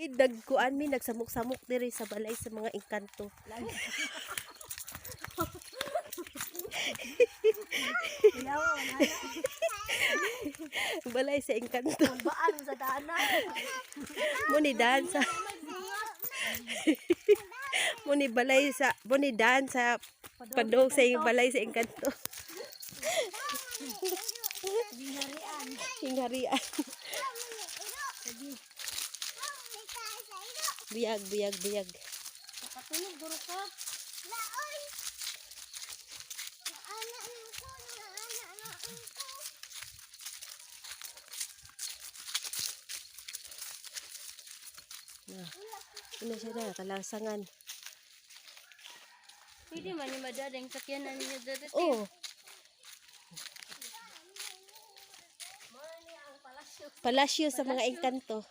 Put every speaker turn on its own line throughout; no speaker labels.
Nagkuan mi, nagsamok-samok diri sa balay sa mga engkanto. Balay sa engkanto.
Baan sa dana.
Mo ni daan sa Mo ni balay sa mo ni daan sa padong sa balay sa engkanto.
Gingharian.
Hingharian. Buyag, buyag, buyag.
Nakatulog guro ka.
Na. Ina siya na, kalasangan.
Pwede man ni madadang sakyanan niya dito.
Oh. Palasyo sa mga engkanto.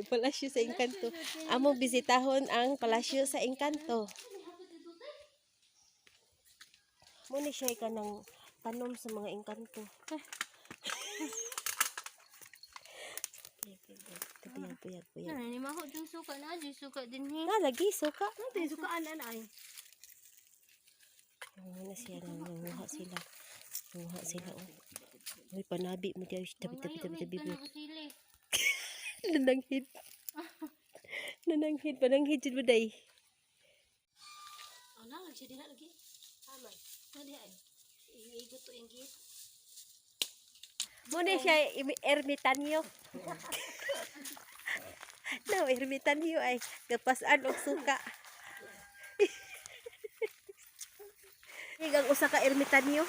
Palasyo sa engkanto. Among bisitahon ang palasyo sa engkanto. Muna siya ka ng tanom sa mga engkanto. Buyag, buyag, buyag.
Ano ni maho jung suka na, jung suka din hi.
Na, lagi, suka.
Ano sukaan na ay.
Ano siya, nanguha sila. Nanguha sila, oh. Uy, panabi mo dyan. Tabi, tabi, tabi, tabi.
Kanang sili.
Nananghid. Nananghid, pananghid jud mo day.
Oh, na lagi siya diha lagi. Aman. Na diha ay. Iigot to yung git.
Muna siya ermitanyo. No, ermitanyo ay gapasan og suka. Ang usa ka ermitanyo.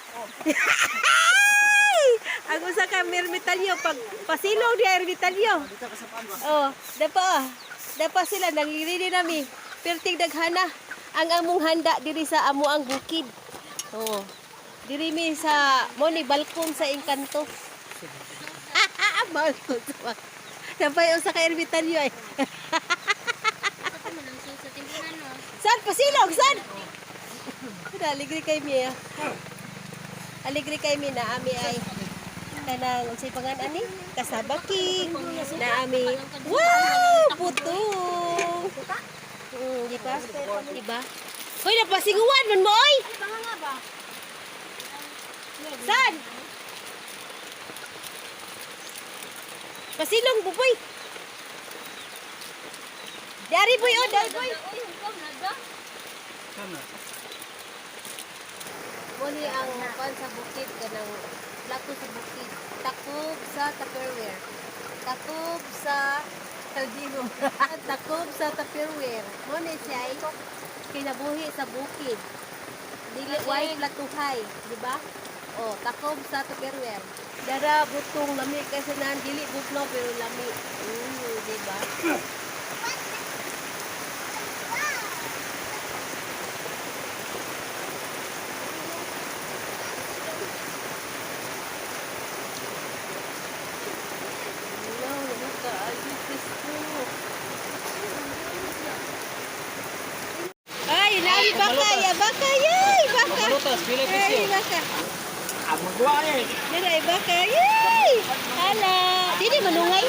Ang usa ka ermitanyo pag pasilong di ermitanyo. Oh, dapa ah. Dapa sila nangirili nami. Perting daghana ang among handa diri sa amo ang bukid. Oh. Diri mi sa mo ni balkon sa engkanto. Balkon sa. Napay usa ka ermitanyo ay.
Sa man ang sa timbunan no.
San pasilong san? Aligre kay mi. Ah. Aligre kay mi na ami ay kanang unsay pangan ani? Kasaba King na ami. Wow, putong. Di ba? Di ba? Hoy, napasinguan man mo oy.
Banga nga ba?
San? Pasilong buboy. Dari boy oh, dari boy.
Uy, hukam na da.
Muni ang kuan sa bukid kanang plato sa bukid. Takob sa Tupperware. Takob sa kaldero. Takob sa Tupperware. Muni siya ay kinabuhi sa bukid. Dili way platuhay, di ba? Oh, takob sa Tupperware. Dara butong lami kasi nan dili butlo pero lami. Di ba? No, lami ka ay presko. Ay, nari baka, ya baka, yay, baka.
Malutas, pila
Ay,
presyo.
baka.
Ah, magwa eh.
Dili baka, yay! Hala. Dili manungay.